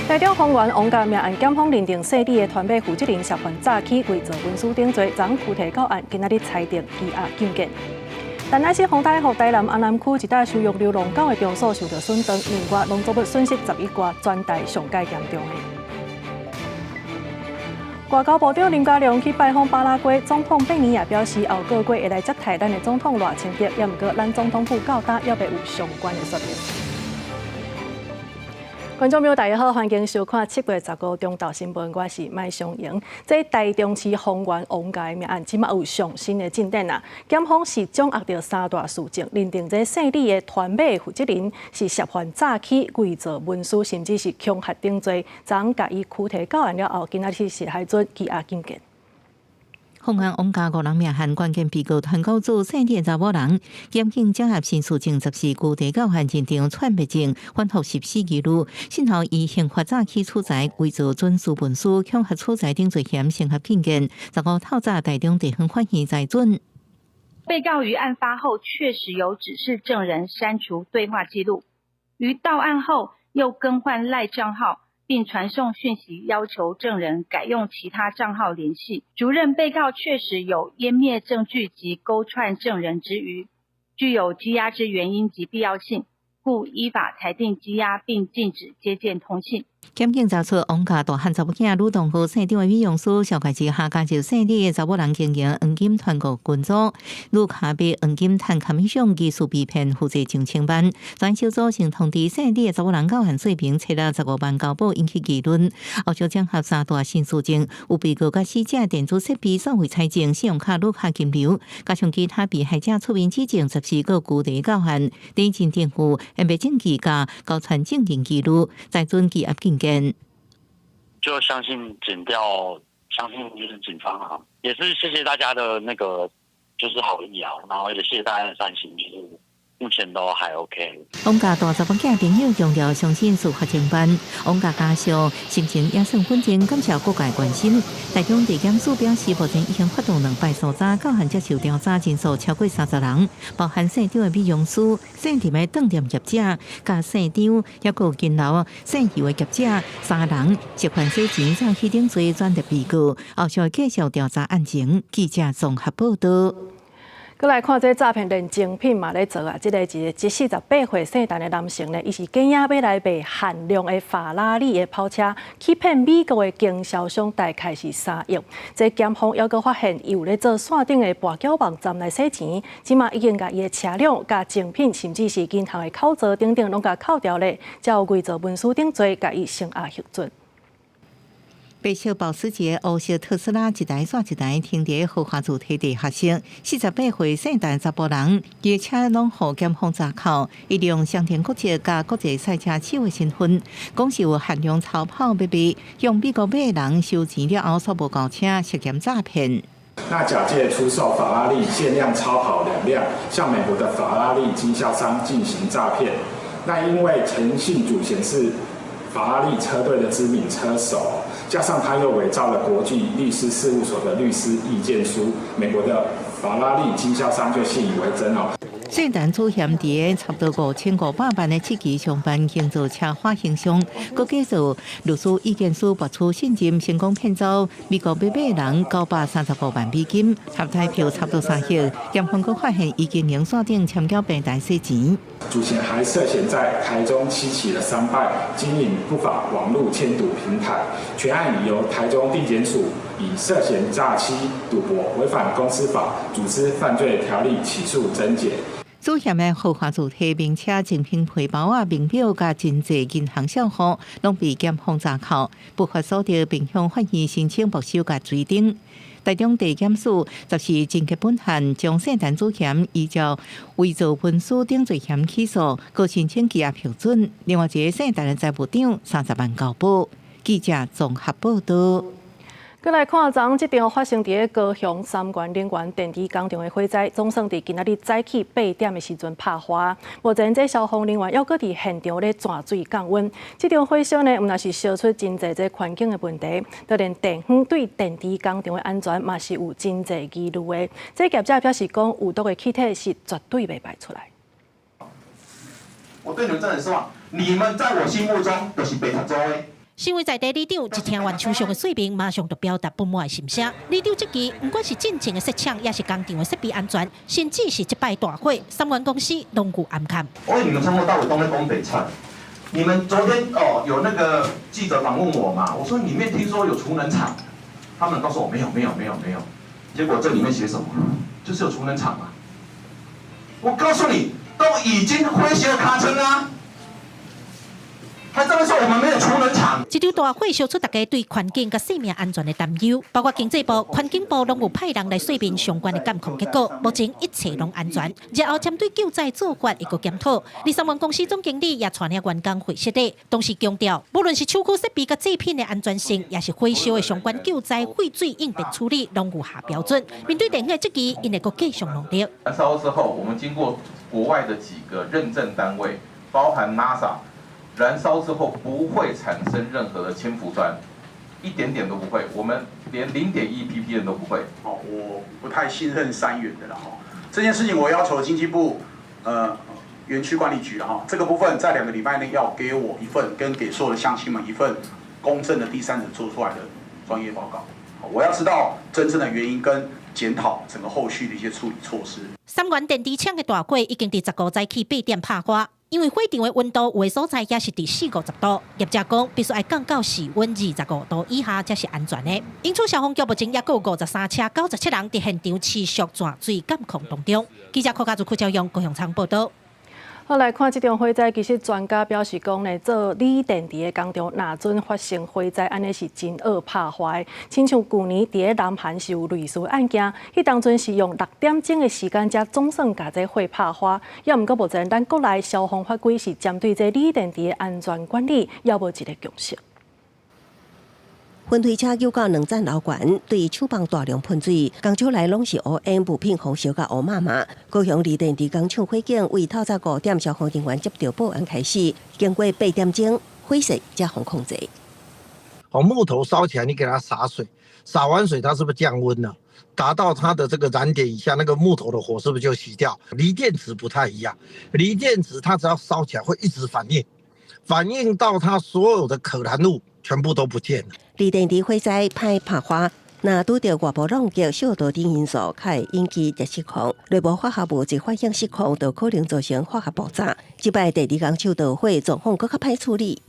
台中豐原王家命案，檢方認定姓李的團馬負責人涉犯詐欺、偽造文書等罪，昨拘提到案，今仔日裁定羈押禁見。台南市風台予台南安南區一帶收容流浪狗的場所受著損斷，另外農作物損失11寡，全台上蓋嚴重的。外交部長林佳龍去拜訪巴拉圭總統貝尼亞，表示後個月會來接替咱的總統賴清德，也毋過咱總統府到今猶未有相關的說明。觀眾朋友，大家好，歡迎收看7月15中晝新聞，我是麥尚瑩。這台中市豐原王家命案，這馬有上新的進展啊！檢方是掌握著三大事證，認定這姓李的團馬負責人是涉犯詐欺、偽造文書，甚至是恐嚇等罪，昨昏共伊拘提到案了後，今仔日是海准羈押禁見。豐原王家五人命案關鍵被告團購組姓李的查某人，檢警掌握新事證，十四拘提到案現場串密證，反覆14記錄，訊後以刑法詐欺取財、偽造準書文書、恐嚇取財等罪嫌，審核禁見。15透早台中地方法院裁准。被告於案發後確實有指示證人刪除對話記錄，於到案後又更換 LINE 帳號，並傳送訊息要求證人改用其他賬號聯繫。主認被告確實有湮滅證據及勾串證人之虞，具有羈押之原因及必要性，故依法裁定羈押並禁止接見通信。檢警查出王家大漢查某囝呂東豪姓張的美容師蕭開之下加就姓李的查某人經營黃金團購群組，盧卡買黃金趁卡米上技術被騙，負債上千萬。專案小組先通知姓李的查某人到案說明，揣了15萬交保引起議論。後續整合三大新事證，有被告佮死者電子設備數位採證、信用卡、盧卡金流，加上其他被害者出面指證，14個拘提到案，電子證據、驗別證據佮交傳證人記錄，裁准羈押禁見。就相信檢調，相信就是警方啊，也是謝謝大家的那個就是好意啊，然後也謝謝大家的善心，就是目前都還 OK。王家大查某囝朋友強調相信司法偵辦，王家家屬心情也算穩定，感謝各界關心。台中地檢署表示，目前已經發動兩擺搜查，到案接受調查人數超過30人，包含姓張的美容師、姓林的當店業者、佮姓張抑閣有金樓姓余的業者三人涉犯洗錢、詐欺等罪轉入被告，後續繼續調查案情。記者綜合報道。閣來看這詐騙連精品嘛咧做啊！這個一個48歲姓陳的男性呢，伊是假影欲來賣限量的法拉利的跑車，欺騙美國的經銷商大概是3億。這檢方猶閣發現，伊有咧做線頂的跋筊網站來洗錢，這馬已經共伊的車輛、佮精品，甚至是銀行的口座等等，攏共扣掉咧，才有偽造文書等罪，共伊聲押核准。白色保時捷、烏色特斯拉一台煞一台停佇豪華主體地下室，48歲姓陳查埔人，伊的車攏予檢方查扣，伊利用雙重國籍佮國際賽車手的身份，講是有限量超跑欲賣，向美國買人收錢了後，煞無交車，涉嫌詐騙。那假借出售法拉利限量超跑2輛，向美國的法拉利經銷商進行詐騙。那因為陳姓主嫌是法拉利車隊的知名車手，加上他又偽造了國際律師事務所的律師意見書，美國的法拉利經銷商就信以為真哦。姓陳主嫌佇差不多5500萬的七期上班，營造奢華形象，閣假造律師意見書博取信任，成功騙走美國買人935萬美金，合台票差不多3億。檢方閣發現伊經營線頂簽繳平台洗錢。主嫌還涉嫌在台中七期的商辦經營不法網路簽賭平台，全案已由台中地檢署以涉嫌詐欺、賭博、違反公司法、組織犯罪條例起訴偵結。主嫌的豪華主體名車、精品皮包仔、名錶佮真濟銀行帳戶，攏被檢方查扣，不法所得並向法院申請沒收佮追徵。台中地檢署十四偵結本案，將姓陳主嫌依照偽造文書等罪嫌起訴，閣申請羈押批准。另外一个姓陳的財務長30萬交保。記者綜合報道。閣來看昨昏這場發生佇咧高雄三元能源電池工廠的火災，總算佇今仔日早起8點的時陣拍火。目前這消防人員猶閣佇現場咧鑽水降溫。這場火燒呢，毋但是燒出真濟這環境的問題，就連電方對電池工廠的安全嘛是有真濟疑慮的。這業者表示講，有毒的氣體是絕對袂排出來。我對你們真的很失望，你們在我心目中就是白讀的。身為在地里長，一聽完廠商的說明，馬上就表達不滿的心聲。里長質疑，毋管是進前的設廠，抑是工廠的設備安全，甚至是這擺大火，三元公司攏有暗崁。我你們從頭到尾都在講白菜。你們昨天哦有那個記者訪問我嘛？我說裡面聽說有儲能廠，他們告訴我沒有沒有沒有沒有。結果這裡面寫什麼？就是有儲能廠嘛。我告訴你，都已經火燒尻川啊！還這麼說我們沒有儲能廠。這場大火燒出大家對環境佮生命安全的擔憂，包括經濟部、環境部攏有派人來說明相關的監控結果，目前一切攏安全。日後針對救災做法會閣檢討。而三元公司總經理也帶領員工會釋禮，同時強調，無論是廠區設備佮製品的安全性，抑是火燒的相關救災廢水應變處理，攏有下標準。面對電火質疑，𪜶會閣繼續努力。燃燒之後，我們經過國外的幾個認證單位，包含 NASA。燃燒之後不會產生任何的氫氟酸，一點點都不會，我們連0.1 ppm 都不會。哦，我不太信任三元的了哈。這件事情我要求經濟部，園區管理局了哈，這個部分在2個禮拜內要給我一份，跟給所有的鄉親們一份公正的第三者做出來的專業報告。我要知道真正的原因跟檢討整個後續的一些處理措施。三元電池廠的大火已經佇15早起8點拍火。因為火場的溫度有的所在也是佇四五十度，業者講必須愛降到室溫25度以下才是安全的。因此消防局目前猶閣有53車97人佇現場持續鑽水監控當中。記者柯家祖、柯朝陽高雄廠報道。好，來看這場火災，其實專家表示講呢，做鋰電池的工廠，若準發生火災，按呢是真惡拍壞。親像舊年佇咧南韓是有類似案件，彼當陣是用6點鐘的時間，才總算共這火拍花。猶毋過目前咱國內消防法規是針對這鋰電池的安全管理，猶無一個共識。噴水車救到兩層樓懸，對廠房大量噴水，工廠內攏是烏煙，物品予燒甲烏麻麻。高雄鋰電池工廠火警，為透早5點消防人員接到報案開始，經過8點鐘，火勢才予控制。哦，木頭燒起來，你給它灑水，灑完水它是不是降溫了？達到它的這個燃點以下，那個木頭的火是不是就熄掉？鋰電池不太一樣，鋰電池它只要燒起來會一直反應，反應到它所有的可燃物全部都不見了。鋰電池火災歹拍花，若拄著外部撞擊、燒到等因素，較會引起熱失控。內部化學物質反應失控，就可能造成化學爆炸。這擺電池工廠著火狀況閣較歹處理。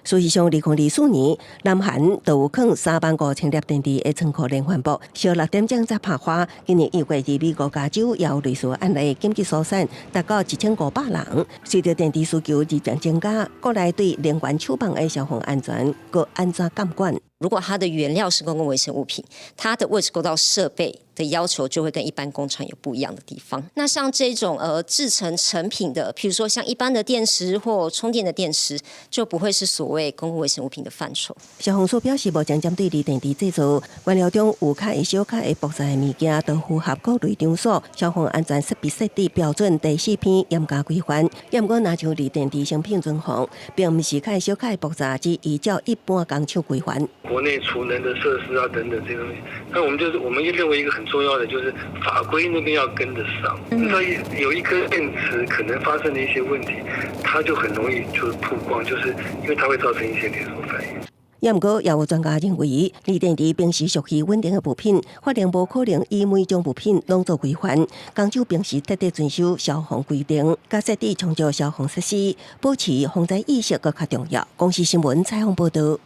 事實上，2024年，南韓就有囥3萬5千粒電池的倉庫連環爆，燒6點鐘才拍花。今年1月，佇美國加州也有類似案例，緊急疏散達到1500人。隨著電池需求日漸增加，國內對能源廠房的消防安全閣按怎監管？如果它的原料是公共衛生物品，它的位置構造設備的要求就會跟一般工廠有不一樣的地方。那像這種製成成品的，譬如說像一般的電池或充電的電池，就不會是所謂公共衛生物品的範疇。消防署表示，目前針對鋰電池製造原料中有較會燒、較會爆炸的物件，都符合各類場所消防安全設備設置標準第四篇嚴格規範。猶毋過，若像鋰電池成品存放，並毋是較會燒、較會爆炸，只依照一般工廠規範。國內儲能的設施啊，等等這些東西，那我們就是我們認為一個很重要的，就是法規那邊要跟得上。你說有一顆電池可能發生的一些問題，它就很容易就曝光，就是因為它會造成一些連鎖反應。猶毋過，也有專家認為，鋰電池平時屬於穩定的物品，法令無可能以每種物品攏做規範。工廠平時徹底遵守消防規定，佮設置充足消防設施，保持防災意識閣較重要。公視新聞採訪報導。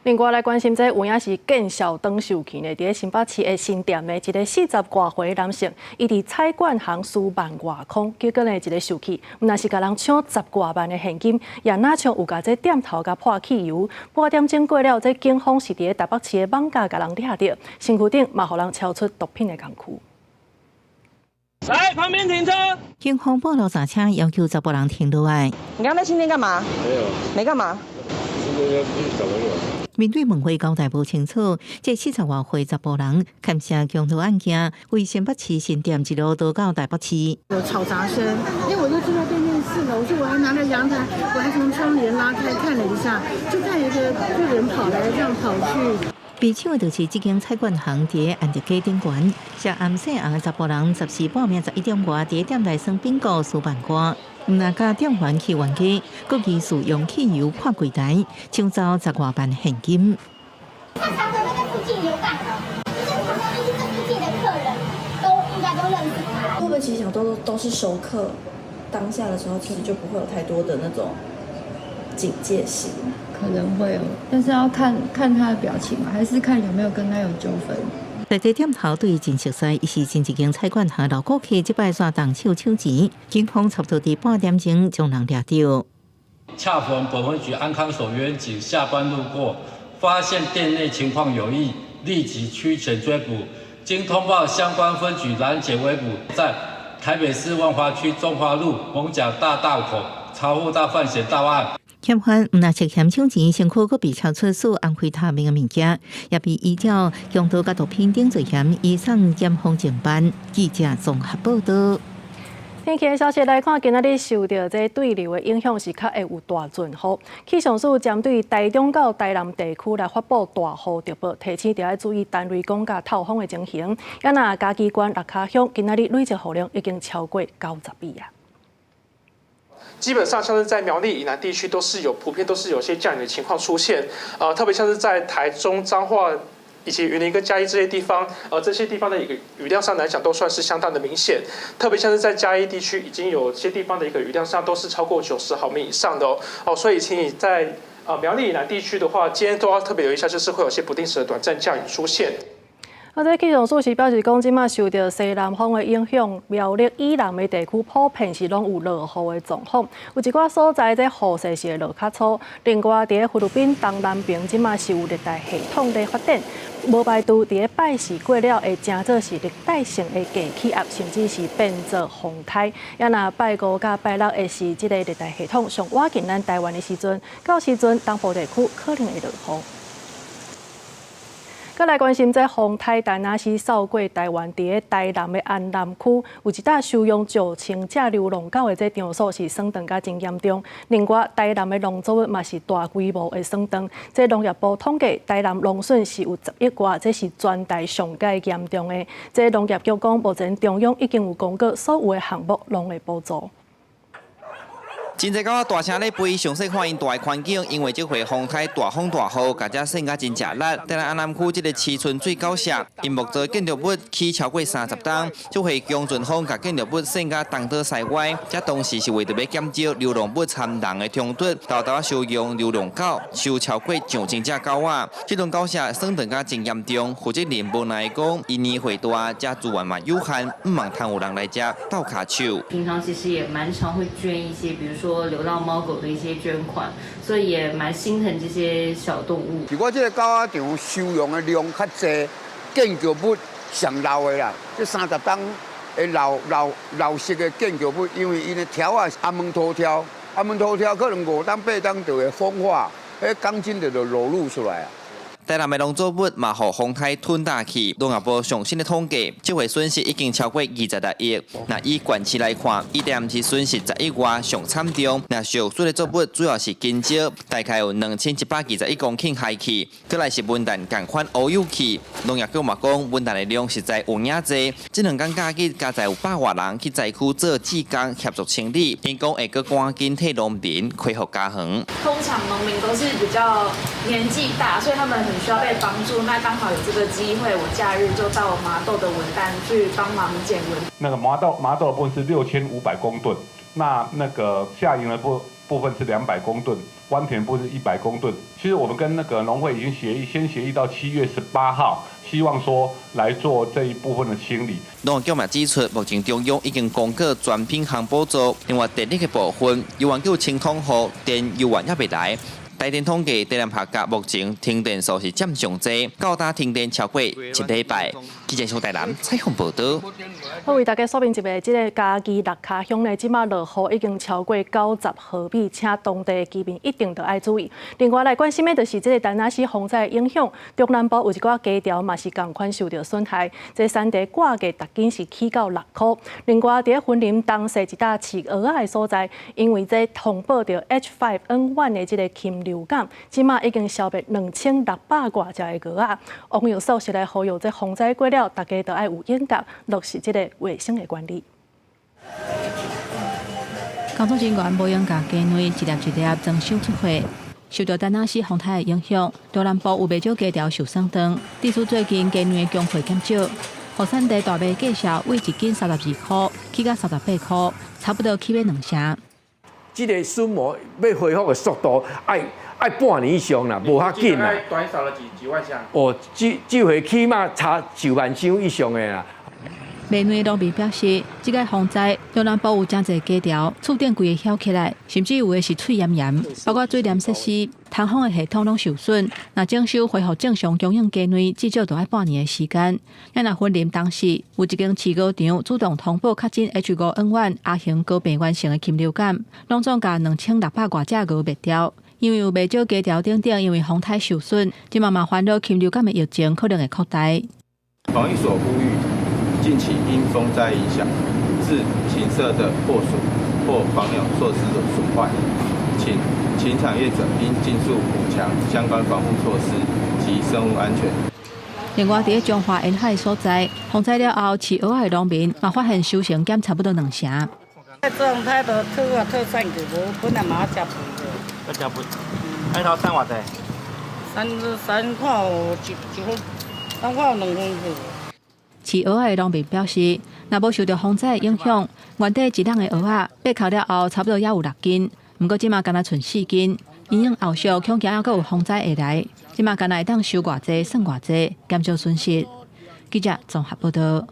另外來關心這有影是見笑轉受氣呢？佇咧新北市的新店的一個40外歲男性，伊佇彩券行輸萬外箍，結果呢一个受氣，毋但是共人搶10外萬的現金，也若像有共這店頭共潑汽油。半點鐘過了，這警方是佇咧台北市的艋舺共人掠著，身軀頂嘛予人抄出毒品的工具。來，旁邊停車。警方報路閘車要求查埔人停落來。你剛剛在新店幹嘛？沒有。沒幹嘛？要去找朋友。面對問話交代無清楚，這40外歲查埔人牽涉強盜案件，為新北市新店一路逃到台北市。有吵雜聲，因為我就住在對面4樓，所以我還拿著陽台，我還從窗簾拉開看了一下，就看一個就人跑來這樣跑去。被搶的就是這間菜館行佇安德街頂懸，涉案姓洪的查埔人，14半暝11點外，佇店內耍賓果輸萬外，毋但共店員去冤家，閣疑似用汽油潑櫃台，搶走10外萬現金。他常常在附近遊蕩的，就是常常就是這附近的客人都應該都認識他。會不會其實想都是熟客，當下的時候其實就不會有太多的那種警戒心？可能會有，但是要看看他的表情嘛，還是看有沒有跟他有糾紛。在這店頭對伊真熟似，伊是前一間菜館行老顧客，這擺煞動手搶錢，警方差不多佇半點鐘將人掠著。恰逢本分局安康所員警下班路過，發現店內情況有異，立即驅犬追捕。經通報相關分局攔截圍捕，在台北市萬華區中華路艋舺大道口查獲到犯嫌到案。嫌犯毋但涉嫌搶錢，身軀閣被查出屬安非他命的物件，也被依照強盜佮毒品等罪嫌移送檢方偵辦。記者綜合報道。天氣的消息來看，今仔日受著這對流的影響，是較會有大陣雨。氣象署針對台中到台南地區來發布大雨特報，提醒著愛注意陳雷光佮透風的情形。啊若嘉義縣六跤鄉今仔日累積雨量已經超過90米啊。基本上像是在苗栗以南地區都是有普遍都是有些降雨的情況出現，特別像是在台中彰化以及雲林跟嘉義這些地方，這些地方的一個雨量上來講都算是相當的明顯。特別像是在嘉義地區，已經有些地方的一個雨量上都是超過90毫米以上的哦。所以請你在苗栗以南地區的話，今天都要特別留意一下，就是會有些不定時的短暫降雨出現。啊，這氣象署是表示講，這馬受著西南風的影響，苗栗以南的地區普遍是攏有落雨的狀況，有一寡所在這雨勢是會落較粗。另外，佇咧菲律賓東南邊，這馬是有熱帶系統咧發展，無排除佇咧拜四過了會成做是熱帶性的低氣壓，甚至是變做風颱。啊若拜五佮拜六會是這个熱帶系統上倚近咱台灣的時陣，到時陣東部地區可能會落雨。閣來關心這風颱，但若是掃過台灣，佇咧台南的安南區，有一搭收容9000隻流浪狗的這場所是損斷甲真嚴重。另外，台南的農作物嘛是大規模的損斷。這農業部統計，台南農損是有10億外，這是全台上蓋嚴重的。這農業局講，目前中央已經有公告，所有的項目攏會補助。真濟狗仔大聲咧吠，詳細看𪜶蹛的環境，因為這回風颱大風大雨，共遮損甲真食力。台南安南區這个市村水狗舍，𪜶木造建築物起超過30冬，這回強陣風共建築物損甲東倒西歪。這當時是為著欲減少流浪物參人的衝突，沓沓收容流浪狗，收超過上千隻狗仔。這棟狗舍損斷甲真嚴重，負責人無奈講，𪜶年歲大，遮資源嘛有限，毋茫通有人來遮鬥跤手。平常其實也蠻常會捐一些，比如說流浪貓狗的一些捐款，所以也蠻心疼這些小動物。如果這个狗仔場收容的量較濟，建築物上老的啦，這30冬的老式的建築物，因為𪜶的柱仔阿門塗柱，阿門塗柱可能5冬8冬就會風化，彼鋼筋就裸露出來啊。台南的農作物嘛，予風颱吞大去。農業部上新的統計，這回損失已經超過26億。若以縣市來看，伊點是損失10億外，上慘重。若受損的作物主要是香蕉，大概有2121公頃害去。閣來是文旦仝款烏有去。農業局嘛講，文旦的量實在有影濟。這兩工假日，加載有百外人去災區做志工協助清理。𪜶講會閣趕緊替農民恢復家園。通常農民都是比較年紀大，所以他們很需要被幫助。那剛好有這個機會，我假日就到麻豆的文旦去幫忙撿文。那個麻豆的部分是6500公噸，那個下營的部分是200公噸，灣田部分是100公噸。其實我們跟那個農會已經協議，先協議到7月18號，希望說來做這一部分的清理。農業局嘛指出，目前中央已經公告全品項補助，另外電力的部分，猶原叫清統予電猶原猶未來。台台電統計，台南客家目前停電數是佔上濟，到今停電超過一禮拜。記者從台南採訪報導。好，為大家說明一下，這个嘉義六跤鄉呢，這馬落雨已經超過90毫米，請當地的居民一定著愛注意。另外來關心的就是這个田納西風災影響，中南部有一寡雞條嘛是仝款受著損害，這產地掛價逐斤是起到6箍。另外，佇咧雲林東勢一搭飼蚵仔的所在，因為這通報著 H5N1 的這个禽流感，這馬已經消滅2600外隻的鵝仔。王友所是來呼籲，這風災過了，大家都愛有勇敢落實這个衛生的管理。工作人員無閒共雞卵一粒一粒裝箱出貨。受著田納西風颱的影響，中南部有袂少雞條受損斷。致使最近雞卵的供貨減少，予產地大麥價數為一斤32箍起到38箍，差不多起碼兩成。這个損膜欲恢復的速度，愛愛半年以上啦，無較緊啦。短少了幾幾萬箱。哦，這這回起碼差9萬箱以上的啦。賣卵農民表示，這个風災中南部有誠濟雞條，厝頂規个囂起來，甚至有的是碎焱焱，包括水簾設施、通風的系統攏受損。若整修恢復正常供應雞卵，至少著愛半年的時間。啊若雲林當時有一間飼鵝場主動通報確診 H5N1 亞型高病原性的禽流感，攏總共2600外隻鵝滅掉。因為有袂少雞條等等，因為風颱受損，這馬嘛煩惱禽流感的疫情可能會擴大。防疫所呼籲，近期因風災影響，致禽舍的破損或防鳥措施的損壞，請禽場業者應盡速補強相關防護措施及生物安全。另外，佇咧彰化沿海所在，風災了後，飼蚵仔的農民嘛發現收成減差不多兩成。狀態都土啊土散去無，本來嘛食肥的。要食肥，啊，頭產偌濟？產產看有一一分，產看有2分去。飼蚵仔的農民表示，若無受著風災的影響，原底一籠的蚵仔爬殼了後，差不多猶有6斤，毋過這馬干焦賰4斤。因應後續恐驚猶閣有風災會來，這馬干焦會當收偌濟算偌濟，減少損失。記者綜合報導。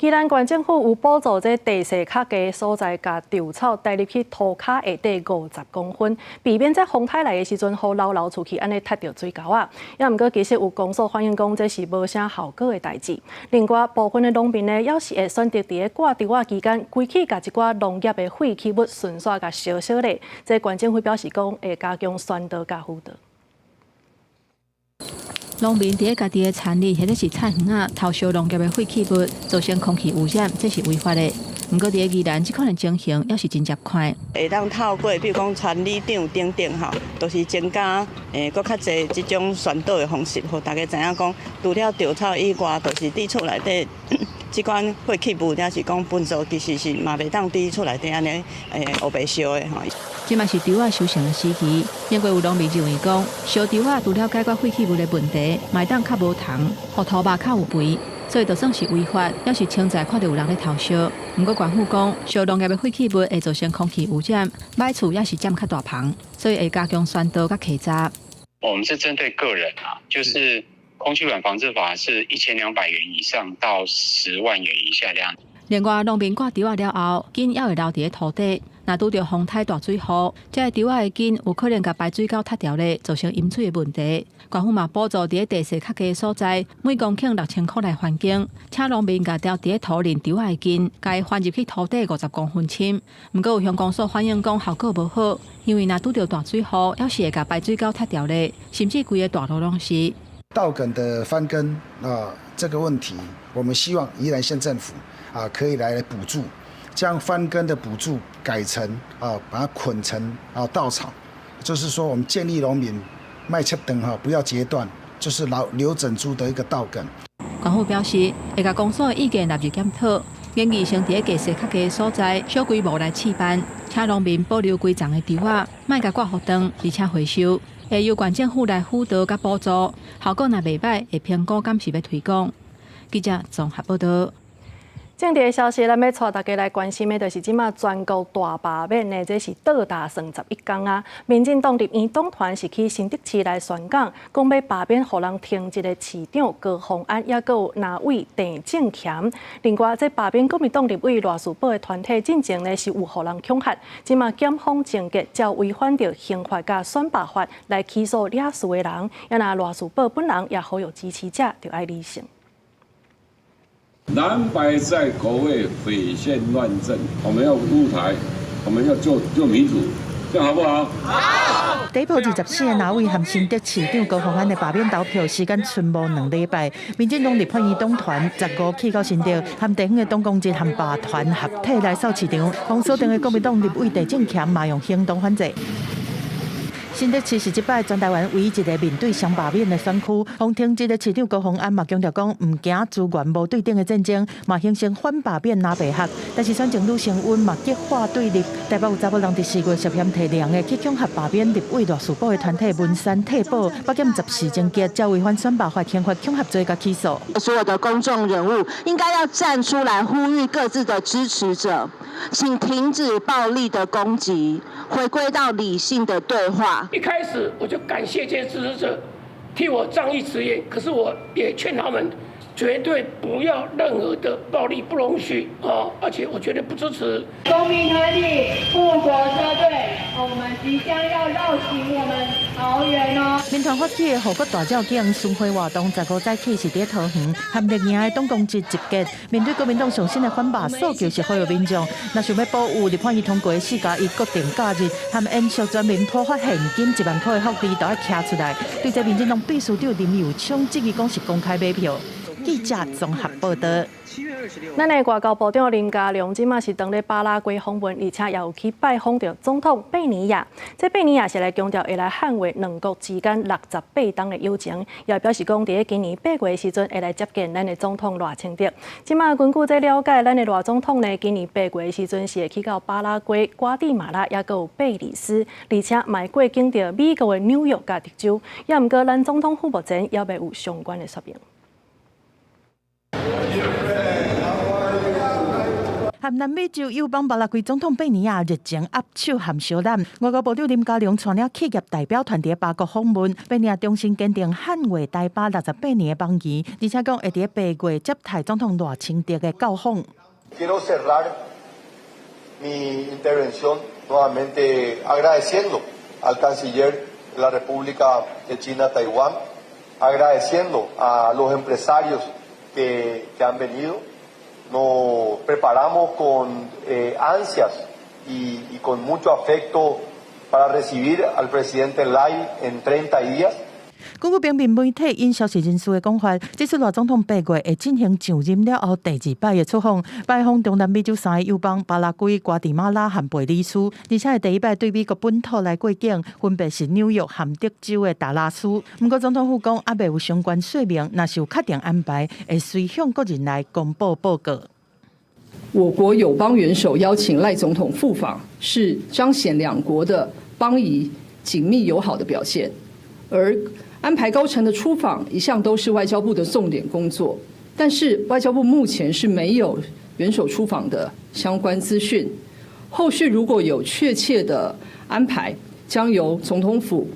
宜蘭縣政府有補助這地勢較低所在，共稻草帶入去塗跤下底50公分，避免這風颱來的時陣，雨流流出去，按呢塞著水溝仔。也毋過其實有公所反映講，這是無啥效果的代誌。另外部分的農民呢，猶是會選擇佇咧掛稻仔期間，規氣共一寡農業的廢棄物順紲共燒燒咧。這縣政府表示講，會加強宣導佮輔導。農民佇咧家己的田裡或者是菜園仔偷燒農業的廢棄物，造成空氣污染，這是違法的。毋過佇咧宜蘭，這款的情形猶是真濟款。會當透過，比如講田里長等等吼，都是增加閣較濟這種宣導的方式，予大家知影講，除了稻草以外，就是佇厝內底這款廢棄物，抑是講糞埽，其實是嘛袂當佇厝內底按呢烏白燒的吼。這嘛是稻仔收成的時期，因為有農民認為講，燒稻仔除了解決廢棄物的問題，嘛會當較無蟲，予土肉較有肥，所以就算是違法，猶是常在看著有人咧偷燒。毋過縣府講，燒農業的廢棄物會造成空氣污染，䆀厝猶是佔較大棚，所以會加強宣導佮稽查。我們是針對個人啊，就是空氣污染防治法是1200元以上到10萬元以下這樣。另外，農民割稻仔了後，根猶會留佇咧土底。若拄著風颱大水雨，這个稻仔的根有可能共排水溝塞牢咧，造成淹水的問題。縣府嘛補助佇咧地勢較低的所在，每公頃6000箍來還耕，請農民共留佇咧土裡稻仔的根，共伊翻入去土底50公分深。毋過有鄉公所反映講效果無好，因為若拄著大水雨，猶是會共排水溝塞牢咧，甚至規个大路攏是。稻梗的翻耕啊，這個問題，我們希望宜蘭縣政府啊可以來補助。將翻耕的補助改成啊，把它捆成啊稻草，就是說我們建議農民莫切斷哈，不要截斷，就是留留整株的一個稻梗。縣府表示，會共公所的意見納入檢討，建議先佇咧地勢較低的所在小規模來試辦，請農民保留規叢的稻仔，莫共割予長，而且回收，會由縣政府來輔導佮補助，效果若袂䆀，會評估敢是欲推廣。記者綜合報導。政治的消息，咱欲帶大家來關心的，就是這馬全國大罷免的，這是倒打算11工啊。民進黨立院黨團是去新竹市來宣講，講欲罷免予人停職的市長高虹安，抑閣有藍委鄭正乾。另外，這罷免國民黨立委賴士葆的團體進前呢是有予人恐嚇，這馬檢方偵結照違反著刑法佮選罷法來起訴惹事的人，抑若賴士葆本人也呼籲支持者著愛理性。藍白在國會匪憲亂政，我們要護台，我們要做做民主，這樣好不好？好。底部24个藍委和新竹市長高虹安的罷免投票時間賰無2禮拜，民進黨立法院黨團15去到新竹，和地方的黨公職和罷團合體來掃市場，予鎖定的國民黨立委鄭正乾嘛用行動反制。新竹市是這擺全台灣唯一一个面對雙罷免的選區，予停職的市長高虹安嘛強調講，毋驚資源無對等的戰爭，嘛形成反罷免藍白合。但是選情愈升溫嘛激化對立，台北有查某人佇4月涉嫌提兩个去恐嚇罷免立委賴士葆的團體文山退保，北檢14偵結，照違反選罷法、刑法恐嚇罪共起訴。所有的公眾人物應該要站出來呼籲各自的支持者，請停止暴力的攻擊，回歸到理性的對話。一開始我就感謝這些支持者替我仗義執言，可是我也勸他們絕對不要任何的暴力，不容許啊！而且我絕對不支持。公民團體護國車隊，我們即將要繞行我們桃園哦。民團發起的護國大醮經巡迴活動，15早起是佇桃園和綠營的黨公職集結，面對國民黨上新的反罷訴求是呼籲民眾，若想欲保有立法院通過的4+1國定假日和延續全民普發現金1萬箍的福利，都愛徛出來。對這民進黨秘書長林右昌質疑講是公開買票。記者綜合報導。咱的外交部長林佳龍這馬是當咧巴拉圭訪問，而且也有去拜訪著總統貝尼亞。這貝尼亞是來強調會來捍衛兩國之間68冬的友情，也表示講佇咧今年8月的時陣會來接見咱的總統賴清德。這馬根據這了解，咱的賴總統呢，今年八月的時陣是會去到巴拉圭、瓜地馬拉，抑閣有貝里斯，而且嘛會過境著美國的紐約佮德州。也毋過，咱總統府目前猶未有相關的說明。和南美洲友邦巴拉圭總統貝尼亞日前握手和相攬，外交部長林佳龍帶領企業代表團佇巴國訪問，貝尼亞重新堅定捍衛台巴68年的邦誼，而且講會佇8月接待總統賴清德的到訪。 Quiero cerrar mi intervención nuevamente agradeciendo al canciller de la República de China Taiwán, agradeciendo a los empresarios que han venido. Nos preparamos con ansias y con mucho afecto para recibir al presidente Lai en 30 días. 根據平面媒體引消息人士的講法，這次賴總統8月會進行上任了後第二擺的出訪，拜訪中南美洲三个友邦巴拉圭、瓜地馬拉和貝里斯，而且會第一擺對美國本土來過境，分別是紐約和德州的達拉斯。毋過總統府講，猶未有相關說明，若是有確定安排，會隨向國人來公布報告。我國友邦元首邀請賴總統赴訪，是彰顯兩國的邦誼緊密友好的表現，而安排高層的出訪一向都是外交部的重點工作，但是外交部目前是沒有元首出訪的相關資訊。後續如果有確切的安排，將由總統府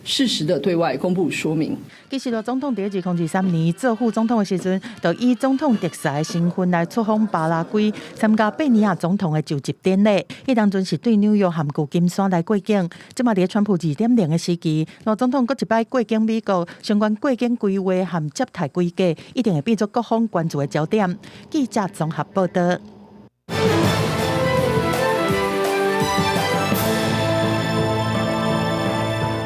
適時的對外公布說明。其實，賴總統佇2023年做副總統的時陣，就以總統特使的身份來出訪巴拉圭，參加貝尼亞總統的就職典禮。彼當陣是對紐約和舊金山來過境。這馬佇川普2.0的時期，賴總統閣一擺過境美國，相關過境規劃和接待規格，一定會變做各方關注的焦點。記者綜合報導。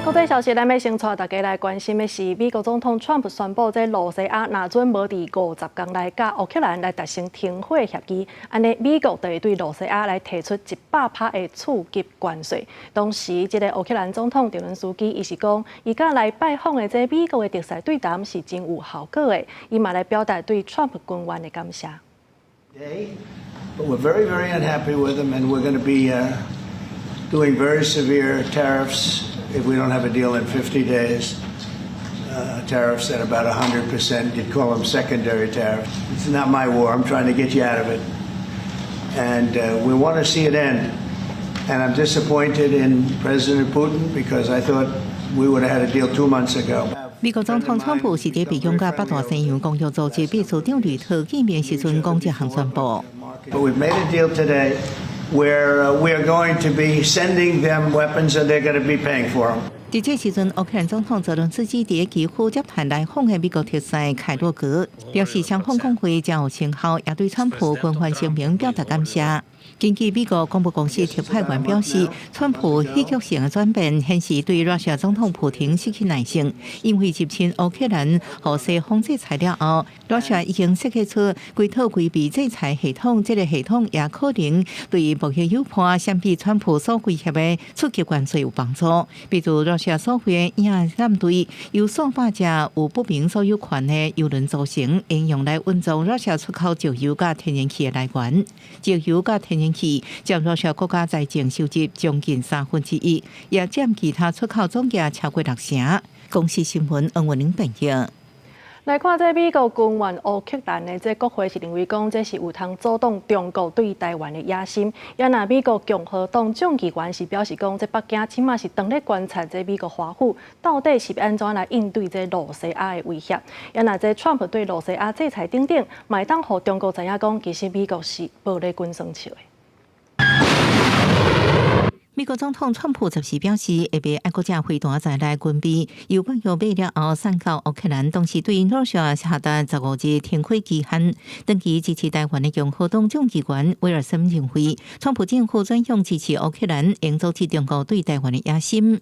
國際消息，咱欲先帶大家來關心的是，美國總統川普宣布，這露西亞若準無佇50工內佮烏克蘭來達成停火協議，按呢美國就會對露西亞來提出100%的次級關稅。當時，這个烏克蘭總統澤倫斯基伊是講，伊佮來拜訪的這美國的特使對談是真有效果的，伊嘛來表達對川普官員的感謝。 But we're very, very unhappy with him, and we're going to be doing very severe tariffs if we don't have a deal in 50 days. Tariffs at about 100%. You'd call them secondary tariffs. It's not my war. I'm trying to get you out of it. And we want to see it end. And I'm disappointed in President Putin because I thought we would have had a deal 2 months ago. 美國總統川普是佇白宮佮北大西洋公約組織秘書長呂特見面時陣講這項宣布。 But we've made a deal today where we are going to be sending them weapons and they're going to be paying for them. 佇這時陣，烏克蘭總統澤倫斯基佇基輔接談來訪的美國特使凱洛格，表示雙方講話誠有成效，也對川普軍援聲明表達感謝。根據美國廣播公司特派員表示，川普戲劇性的轉變顯示對俄羅斯總統普廷失去耐性，因為入侵烏克蘭予西方制裁了後，俄羅斯已經設計出規套規避制裁系統，這個系統也可能對貿易友伴相比川普所威脅的初級關稅有幫助。比如俄羅斯所謂的鷹艦隊由數百隻有不明所有權的油輪組成，應用來運送俄羅斯出口石油佮天然氣的來源。石油佮天然氣佔俄羅斯國家財政收入將近1/3，也佔其他出口總額超過六成。公視新聞黃文玲編譯。來看這美國軍援烏克蘭的這國會是認為講這是有通阻擋中國對台灣的野心。也若美國共和黨眾議員是表示講，這北京這馬是當咧觀察這美國華府到底是按怎來應對這露西亞的威脅。也若這川普對露西亞制裁等等，嘛會當予中國知影講，其實美國是無咧滾耍笑的。美國總統川普十四表示，會賣愛國者飛彈在內軍備，由北約買了後送到烏克蘭，同時對俄羅斯下達15日停火期限。長期支持台灣的共和黨眾議員威爾森認為，川普政府轉向支持烏克蘭，應阻止中國對台灣的野心。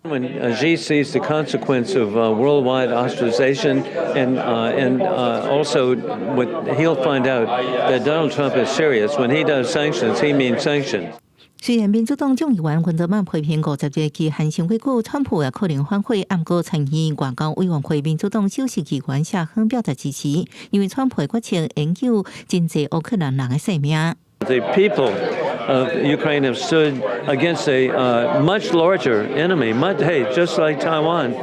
When Xi sees the consequence of worldwide ostracization and also what he'll find out that Donald Trump is serious. When he does sanctions, he means sanctions. 雖然民主黨眾議員溫德曼批評50日期限傷過久，川普也可能反悔。毋過參議院外交委員會民主黨首席議員謝亨表達支持，因為川普的決策會救真濟烏克蘭人的性命。 The people of Ukraine have stood against a much larger enemy. Much, hey, just like Taiwan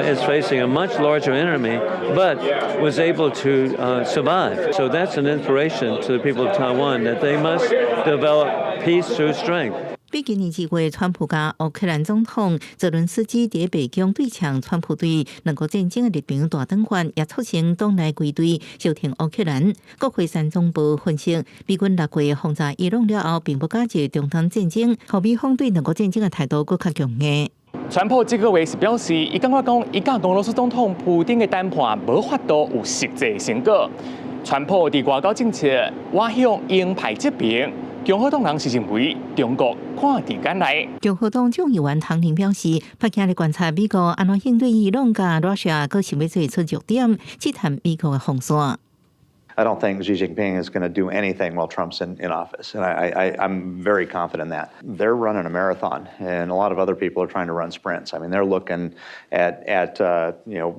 is facing a much larger enemy, but was able to survive. So that's an inspiration to the people of Taiwan that they must develop peace through strength. 比今年2月，川普佮烏克蘭總統澤倫斯基佇白宮對嗆，川普對兩國戰爭的立場大轉彎，也促成黨內歸隊相挺烏克蘭。國會山莊報分析，美軍6月轟炸伊朗了後，並無加劇中東戰爭，予美方對兩國戰爭的態度閣較強硬。川普這個月是表示，伊感覺講，伊佮俄羅斯總統普丁的談判無法度有實際成果。川普佇外交政策倚向鷹派這邊。共和黨人是認為中國看佇眼內。共和黨眾議員唐寧表示，北京咧觀察美國按怎應對伊朗佮羅西亞，閣想欲做出弱點，試探美國的防線。 I don't think Xi Jinping is going to do anything while Trump's in office. And I'm very confident in that. They're running a marathon, and a lot of other people are trying to run sprints. I mean, they're looking at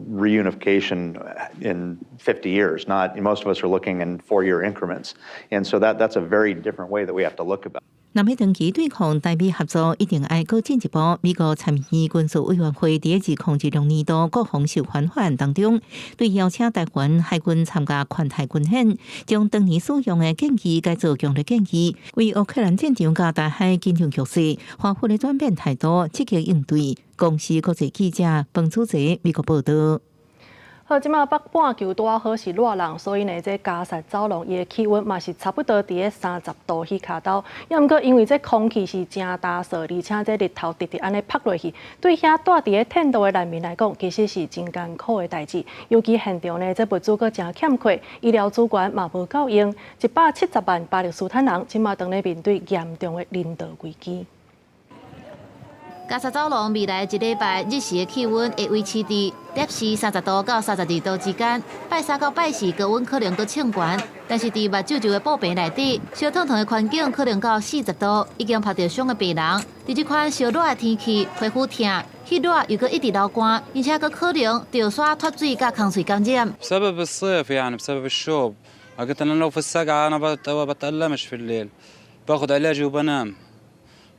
reunification in 50 years. Not most of us are looking in 4-year increments. And so that's a very different way that we have to look about. 若欲長期對抗台美合作，一定愛閣進一步。美國參議院軍事委員會佇2026年度國防授權法案當中，對邀請台灣海軍參加環太軍演，將當年使用的建議改做強烈建議，為烏克蘭戰場佮台海緊張局勢，華府咧轉變態度，積極應對。公視國際記者彭祖澤美國報道。好，這馬北半球拄仔好是熱人，所以呢，這加薩走廊伊的氣溫嘛是差不多佇咧30度彼跤兜。也毋過因為這空氣是誠焦燥，而且這日頭直直按呢曝落去，對遐蹛佇咧天道的難民來講，其實是真艱苦的代誌。尤其現場呢，這物資閣誠欠缺，醫療資源嘛無夠用，170萬巴勒斯坦人這馬當咧面對嚴重的人道危機。加薩走廊未來一禮拜日時的氣溫會維持佇攝氏30度到32度之間。拜三到拜四高溫可能閣衝懸，但是佇目睭這個布棚內底，燒燙燙的環境可能到40度，已經曝著傷的病人。佇這款燒熱的天氣，皮膚疼、彼熱又閣一直流汗，而且閣可能著痧脫水佮空喙感染。 بسبب الصيف يعني بسبب الشوب قلت انا لو في السقعة انا بتألمش في الليل باخذ علاجي وبنام.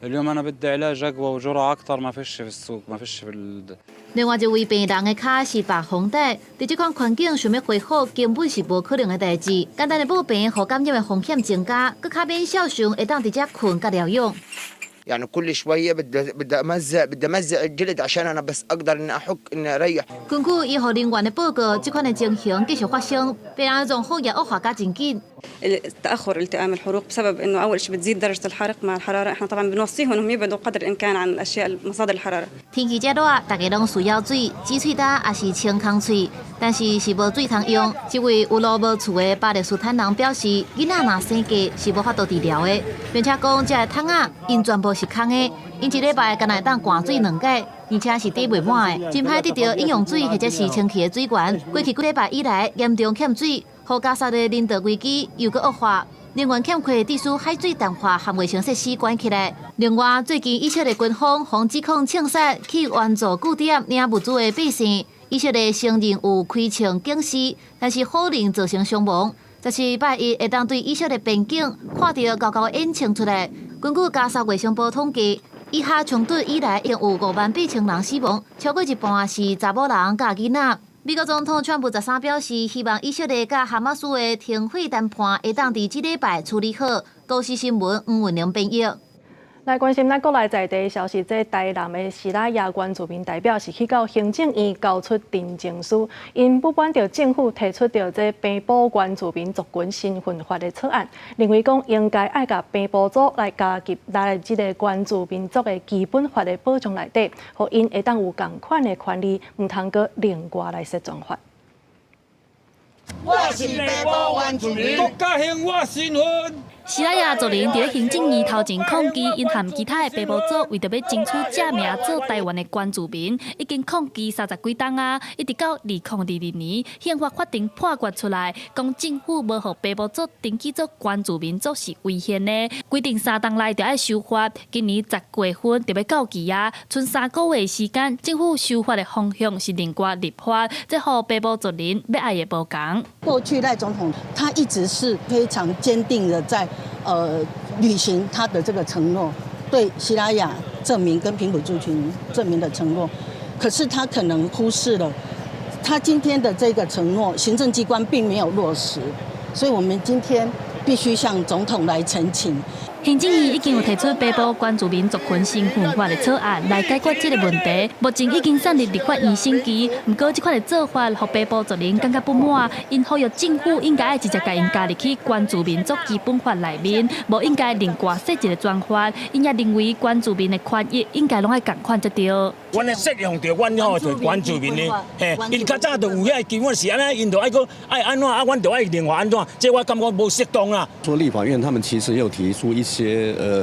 اليوم انا بدي علاج اقوى وجرعه اكثر، ما فيش في السوق، ما فيش في ال 另外一位病人的跤是缚紅帶，佇這款環境想欲恢復，根本是無可能的代誌。簡單的布病，予感染的風險增加，閣較免孝順會當佇遮睏佮療養。 يعني كل شويه بدي بدي امزق بدي امزق الجلد عشان انا بس اقدر اني احك اني اريح。 根據醫護人員的報告，這款的情形繼續發生，病人的狀況也惡化甲真緊。 تاخر التئام الحروق بسبب انه اول شيء بتزيد درجه الحرق مع الحراره، احنا طبعا بنوصيهم انهم يبعدوا قدر الامكان عن الاشياء مصادر الحراره。 天氣遮熱，大家攏需要水，洗喙焦抑是清空喙，但是是無水通用。這位有路無厝的巴勒斯坦人表示，囡仔若生疳是無法度治療的，並且講這个桶仔𪜶全部是空的，𪜶一禮拜干焦會當灌水兩擺，而且是貯袂滿的，真歹得著飲用水或者是清氣的水源。過去幾禮拜以來，嚴重欠水，予加沙的人道危機又閣惡化。能源欠缺，致使海水淡化和衛生設施關起來。另外，最近以色列軍方予指控槍殺去援助據點領物資的百姓，以色列承認有開槍警示，但是否認造成傷亡。17拜一會當對以色列邊境看著厚厚煙囪出來。根據加沙衛生部統計，以哈衝突以來，已經有5萬8千人死亡，超過一半是查某人佮囡仔。美國總統川普13表示，希望以色列佮哈馬斯的停火談判會當佇這禮拜處理好。公視新聞黃文玲編譯。來關心咱國內在地的消息，這台南的西拉雅原住民代表是去到行政院交出陳情書，𪜶不滿著政府提出著這平埔原住民族群身份法的草案，認為講應該愛共平埔族來加入來這个原住民族的基本法的保障內底，予𪜶會當有仝款的權利，毋通閣另外來設專法。我是平埔原住民，國家還我身份。西拉雅族人佇咧行政院頭前抗議，𪜶和其他的平埔族為著欲爭取正名做台灣的原住民，已經抗議30幾冬啊，一直到2022年，憲法法庭判決出來，講政府無予平埔族登記做原住民族是違憲的，規定3冬內就愛修法，今年10月份就欲到期啊，賰3個月時間，政府修法的方向是另外立法，這予平埔族人欲愛的無仝。過去賴總統他一直是非常堅定的在履行他的這個承諾，對西拉雅正名跟平埔族群正名的承諾，可是他可能忽視了他今天的這個承諾，行政機關並沒有落實，所以我們今天必須向總統來陳情。行政院已經有提出平埔原住民族群身份法的草案來解決這个問題，目前已經送入立法院審議。毋過這款的做法，予平埔族人感覺不滿，𪜶呼籲政府應該愛直接共𪜶加入去原住民族基本法內面，無應該另外設一个專法。𪜶也認為原住民的權益應該攏愛仝款才對。阮咧適用著阮吼，就原住民的，嘿，𪜶較早就有遐基本是按呢，𪜶就愛閣愛按怎，啊，阮就愛另外按怎，這我感覺無適當啦。說立法院他們其實有提出一些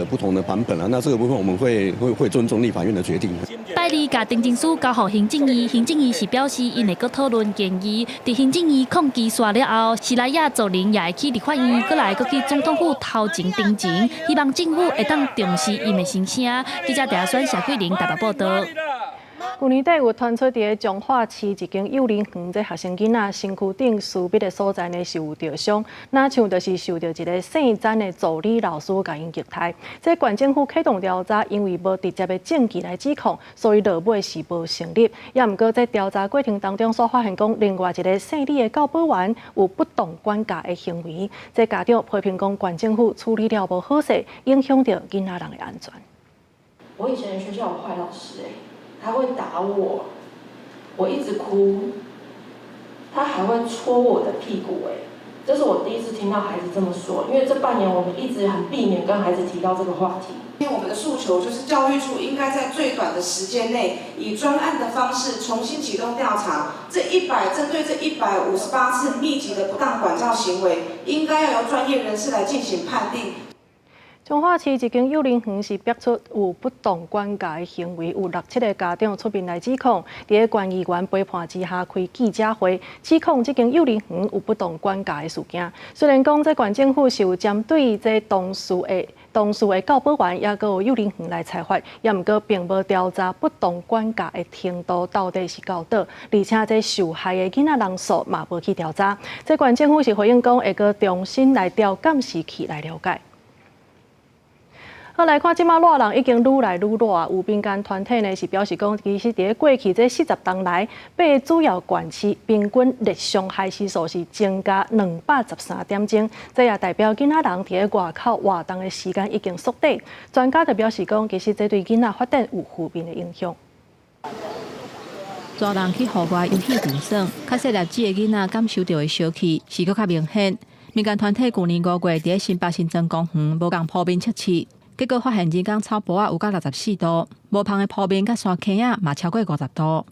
不同的版本啊，那這個部分我們會尊重立法院的決定。拜二共陳情書交予行政院，行政院是表示𪜶會閣討論建議。佇行政院抗議煞了後，西拉雅族人也會去立法院，閣來閣去總統府頭前陳情，希望政府會當重視𪜶的心聲。記者鄭選謝桂玲台北報道。舊年底有傳出佇咧彰化市一間幼兒園，這學生囡仔身軀頂私密的所在呢是有著傷，若像就是受著一个姓詹的助理老師共𪜶虐待。這縣政府啟動調查，因為無直接的證據來指控，所以落尾是無成立。也毋過在調查過程當中所發現講，另外一个姓李的教保員有不當管教的行為，這家長批評講縣政府處理了無好勢，影響著囡仔人的安全。我以前學校有壞老師欸。他會打我，我一直哭，他還會戳我的屁股，哎，這是我第一次聽到孩子這麼說，因為這半年我們一直很避免跟孩子提到這個話題。因為我們的訴求就是教育處應該在最短的時間內，以專案的方式重新啟動調查，針對這158次密集的不當管教行為，應該要由專業人士來進行判定。彰化市一間幼兒園是爆出有不當管教的行為，有六七个家長出面來指控，佇咧縣議員陪伴之下開記者會，指控這間幼兒園有不當管教的事件。雖然講這縣政府是有針對這當事的教保員，抑閣有幼兒園來裁罰，也毋過並無調查不當管教的程度到底是到佗，而且這受害的囡仔人數嘛無去調查。這縣政府是回應講會閣重新來調監視器來了解。好，來看，這馬熱人已經愈來愈熱啊！有民間團體呢是表示講，其實佇咧過去這40冬來，八个主要縣市平均熱傷害時數是增加213點鐘，這也代表囡仔人佇咧外口活動的時間已經縮短。專家就表示講，其實這對囡仔發展有負面的影響。大人去戶外遊戲場耍，較細粒子的囡仔感受著的燒氣是閣較明顯。民間團體舊年5月佇咧新北新莊公園無仝鋪面測試。結果發現，人工草坡仔有到64度，無芳的鋪面佮山坑仔嘛超過50度。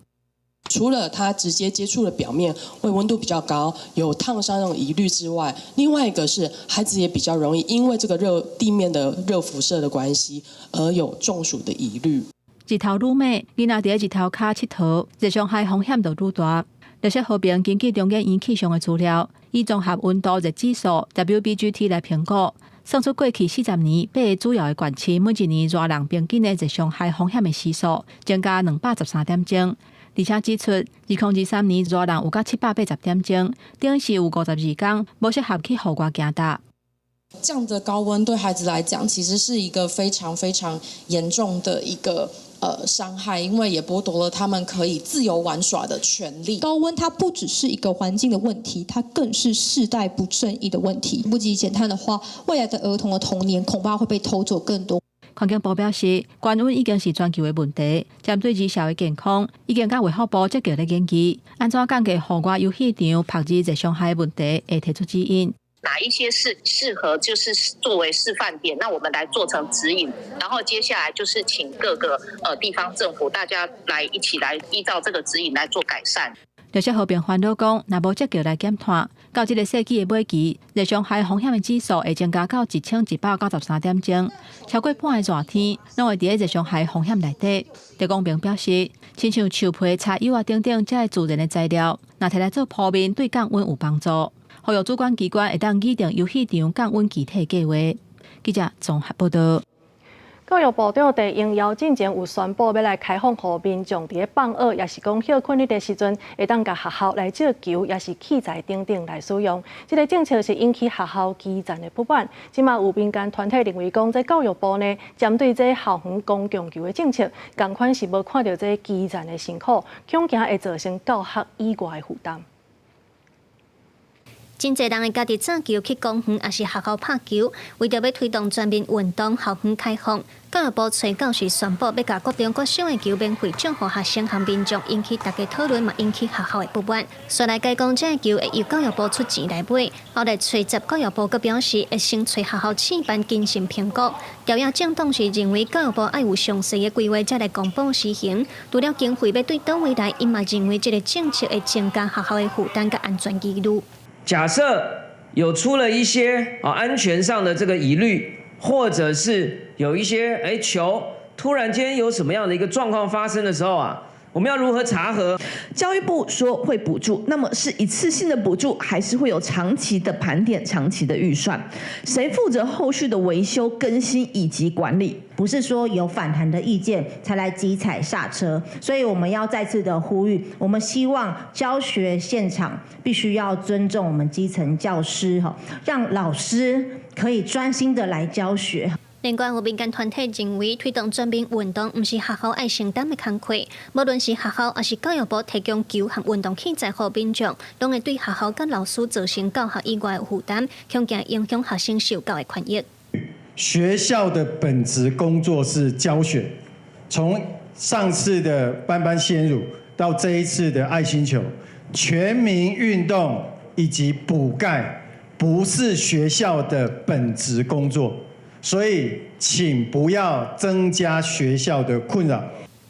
除了它直接接觸的表面會溫度比較高，有燙傷那種疑慮之外，另外一個是孩子也比較容易因為這個熱地面的熱輻射的關係而有中暑的疑慮。日頭愈猛，囡仔佇咧日頭跤𨑨迌，熱傷害風險就愈大。綠色和平根據中研院氣象的資料，以綜合溫度熱指數 WBGT 來評估。算出過去40年八个主要的縣市每一年熱人平均的熱傷害風險的時數增加213點鐘，而且指出，2023年熱人有到780點鐘，等於是有52工無適合去戶外行踏。這樣的高溫對孩子來講，其實是一個非常非常嚴重的一個傷害，因為也剝奪了他們可以自由玩耍的權利。高溫它不只是一個環境的問題，它更是世代不正義的問題。不積極減碳的話，未來的兒童的童年恐怕會被偷走更多。環境部表示，高溫已經是全球的問題，針對兒少的健康，已經佮衛福部積極咧研究，按怎降低戶外遊戲場曝熱熱傷害的問題，會提出指引。哪一些是適合就是作為示範點，那我們來做成指引，然後接下來就是請各個地方政府大家來一起來依照這個指引來做改善。綠色和平煩惱講，若無積極來減碳，到這个世紀的尾期，熱傷害風險的指數會增加到1193點鐘，超過半个熱天攏會佇咧熱傷害風險內底。鄭光明表示，親像樹皮、柴油啊等等這个自然的材料，若提來做鋪面，對降溫有幫助。呼籲主管機關會當擬定遊戲場降溫具體計畫。記者綜合報導。教育部長陳英耀進前有宣布，欲來開放予民眾佇咧放學，抑是講歇睏的時陣，會當共學校來借球，抑是器材等等來使用。這个政策是引起學校基層的不滿。這馬有民間團體認為講，這教育部呢，針對這校園公共球的政策，仝款是無看著這基層的辛苦，恐驚會造成教學以外的負擔。真濟人會家己做球去公園，抑是學校拍球。為著欲推動全民運動，校園開放，教育部揣九時宣布，欲共國中、國小的球免費借予學生和民眾，引起大家討論，嘛引起學校的不滿。煞來改講，這个球會由教育部出錢來買。後來揣十教育部閣表示，會先揣學校試辦謹慎評估。朝野政黨是認為教育部愛有詳細的規劃，才來公布施行。除了經費欲對佗位來，𪜶嘛認為這个政策會增加學校的負擔佮安全疑慮。假設有出了一些安全上的這個疑慮，或者是有一些球突然間有什麼樣的一個狀況發生的時候啊，我們要如何查核？教育部說會補助，那麼是一次性的補助，還是會有長期的盤點、長期的預算？誰負責後續的維修、更新以及管理？不是說有反彈的意見才來急踩剎車，所以我們要再次的呼籲，我們希望教學現場必須要尊重我們基層教師，讓老師可以專心的來教學。另外，有民間團體認為，推動全民運動毋是學校愛承擔的工課，無論是學校抑是教育部提供球和運動器材予民眾，攏會對學校佮老師造成教學以外的負擔，恐驚影響學生受教的權益。學校的本職工作是教學，從上次的班班鮮乳到這一次的愛心球，全民運動以及補鈣，不是學校的本職工作。所以，請不要增加學校的困擾。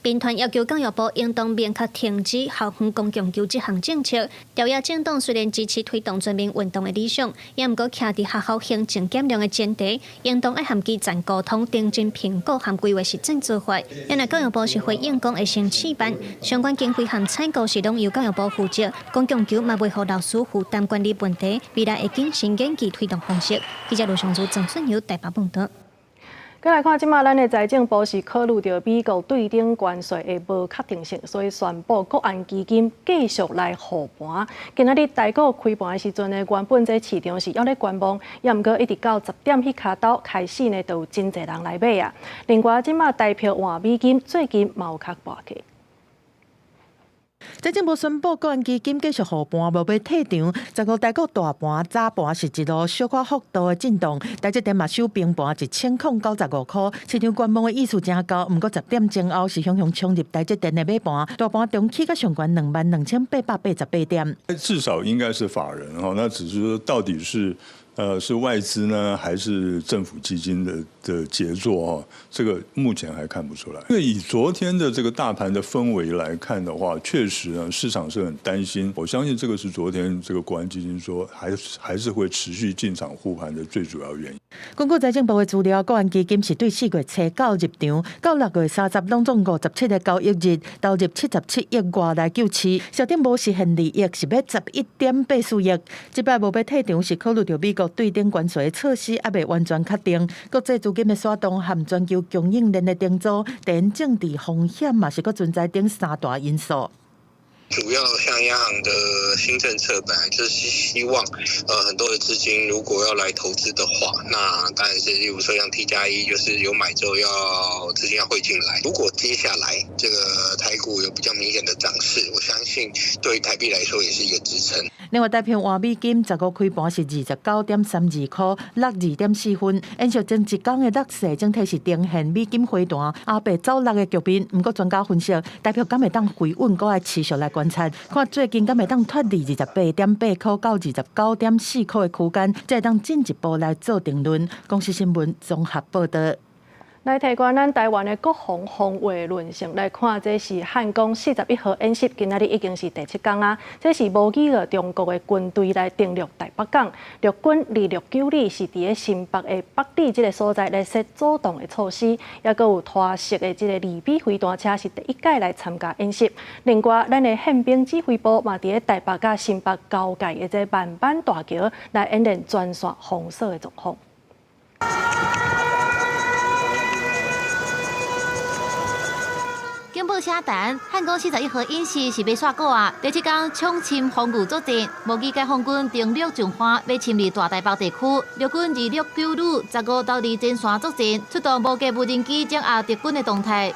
民團要求教育部應當明確停止校園公共球這項政策。朝野政黨雖然支持推動全民運動的理想，也毋過徛佇學校行政減量的前提，應當愛和基層溝通、認真評估和規劃實踐做法。因為教育部是回應講會先試辦，相關經費和採購是攏由教育部負責，公共球嘛袂予老師負擔管理問題，未來會謹慎研究推動方式。記者盧尚祖、鄭俊友台北報導。閣來看，這馬咱的財政部是考慮著美國對頂關稅的無確定性，所以宣布國安基金繼續來護盤。今仔日台股開盤的時陣呢，原本這市場是猶咧觀望，猶毋過一直到10點彼跤頭開始呢，就有真濟人來買啊。另外，這馬台票換美金最近嘛有較跋起。財政部宣布，國安基金繼續護盤，無欲退場。15台股大盤早盤是一路小可幅度的震動，台積電嘛收平盤1095箍，市場觀望的意思誠高。毋過10點鐘後是雄雄衝入台積電的買盤，大盤中起較上懸22,888點。至少應該是法人哈，那只是說到底是外資呢，還是政府基金的傑作啊？這個目前還看不出來。因為以昨天的這個大盤的氛圍來看的話，確實呢，市場是很擔心。我相信這個是昨天這個國安基金說還是會持續進場護盤的最主要原因。根據財政部的資料，國安基金是對4月初到入場，到6月30，攏總57個交易日投入77億外來救市，設定無實現利益是欲11.84億。這擺無欲退場是考慮著美國對頂關稅措施猶未完全確定，國際資金的徙動和全球供應鏈的重組、地緣政治風險嘛是閣存在等三大因素。主要像央行的新政策，本來就是希望，很多的資金如果要來投資的話，那當然是，例如說像 T+1，就是有買之後要資金要匯進來。如果接下來這個台股有比較明顯的漲勢，我相信對台幣來說也是一個支撐。另外，台票換美金15開盤是29.32箍，落2.4分。延續前一工的落勢，整體是呈現美金回彈，後壁走落的局面。毋過專家分析，台票敢會當回穩，閣愛持續來觀察，看最近敢會當脫離28.8箍到29.4箍的區間，才會當進一步來做定論。公視新聞綜合報導。來提懸咱台灣的國防防衛論性來看，這是漢光41號演習，今仔日已經是第7工啊。這是模擬了中國的軍隊來登陸台北港，陸軍26九旅是佇咧新北的北里這个所在來設阻擋的措施，猶閣有拖式的這个2B飛彈車是第一屆來參加演習。另外，咱的憲兵指揮部嘛佇咧台北佮新北交界的這萬板大橋來演練全線封鎖的狀況。警報聲彈，漢光41號演習是欲煞過啊！第七工搶侵防禦作戰，模擬解放軍登陸上岸，欲侵入大台北地區。陸軍269旅15投入前線作戰，出動無架無人機掌握敵軍的動態。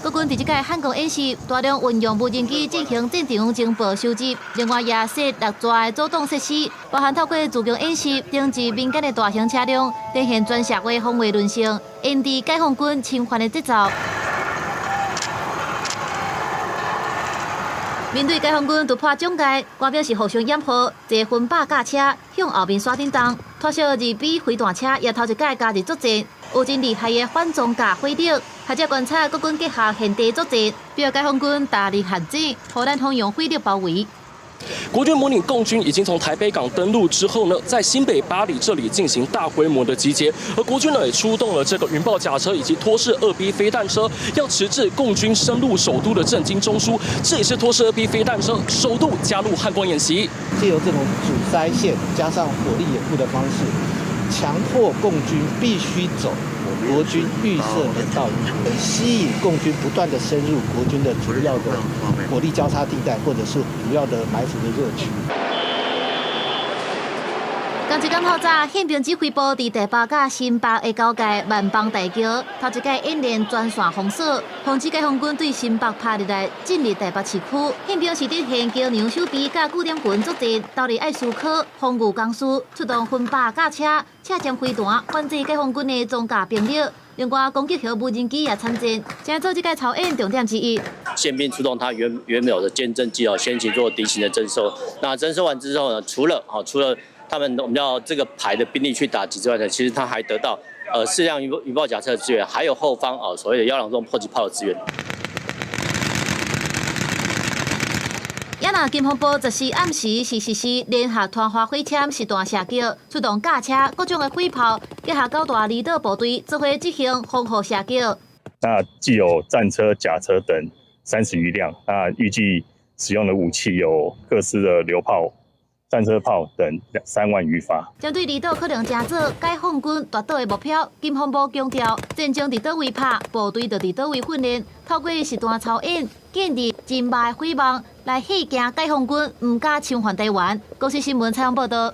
國軍佇這屆漢光演習，大量運用無人機進行戰場情報收集，另外也設6座的阻擋設施，包含透過自強演習，登記民間的大型車輛，展現全社會防衛韌性，應對解放軍侵犯的節奏。面對解放軍突破警戒，官兵是互相掩護，坐分百架車向後面山頂動，拖小2B飛彈車也頭一擺加入作戰，有真厲害的反裝甲火力。學者觀察國軍結合現地作戰，比如解放軍大力限制，予咱方用火力包圍。國軍模擬共軍已經從台北港登陸之後呢，在新北八里這裡進行大規模的集結，而國軍呢也出動了這個雲豹甲車以及拖式2B 飛彈車，要遲滯共軍深入首都的政經中樞。這也是拖式2B 飛彈車首度加入漢光演習。藉由這種阻塞線加上火力掩護的方式，強迫共軍必須走國軍預設的道路，吸引共軍不斷的深入國軍的主要的火力交叉地帶，或者是主要的埋伏的熱區。仝一工透早，憲兵指揮部佇台北佮新北的交界萬邦大橋，頭一擺演練全線封鎖，防止解放軍對新北拍入來進入台北市區。憲兵是佇現橋梁守備佮據點群作戰，投入愛斯科防禦工事，出動分百架車、車尖飛彈，反制解放軍的裝甲兵力。另外，攻擊型無人機也參戰，正做這屆操演重點之一。憲兵出動他原有的監偵機哦，先行做敵情的偵搜。那偵搜完之後呢，除了他們我們要這個排的兵力去打擊之外呢，其實他還得到適量雲豹甲車的支援，還有後方所謂的幺兩重迫擊炮的支援。也若金風暴14暗時是實施聯合團花火簽實彈射擊，出動甲車各種的火炮，結合九大離島部隊做伙執行防護射擊。那既有戰車、甲車等30餘輛，那預計使用的武器有各式的榴炮、戰車炮等3萬餘發。針對離島可能成做解放軍奪島的目標，金防部強調，戰爭佇佗位拍，部隊就佇佗位訓練，透過實彈操演，建立真密的火網，來嚇驚解放軍毋敢侵犯台灣。公視新聞採訪報導。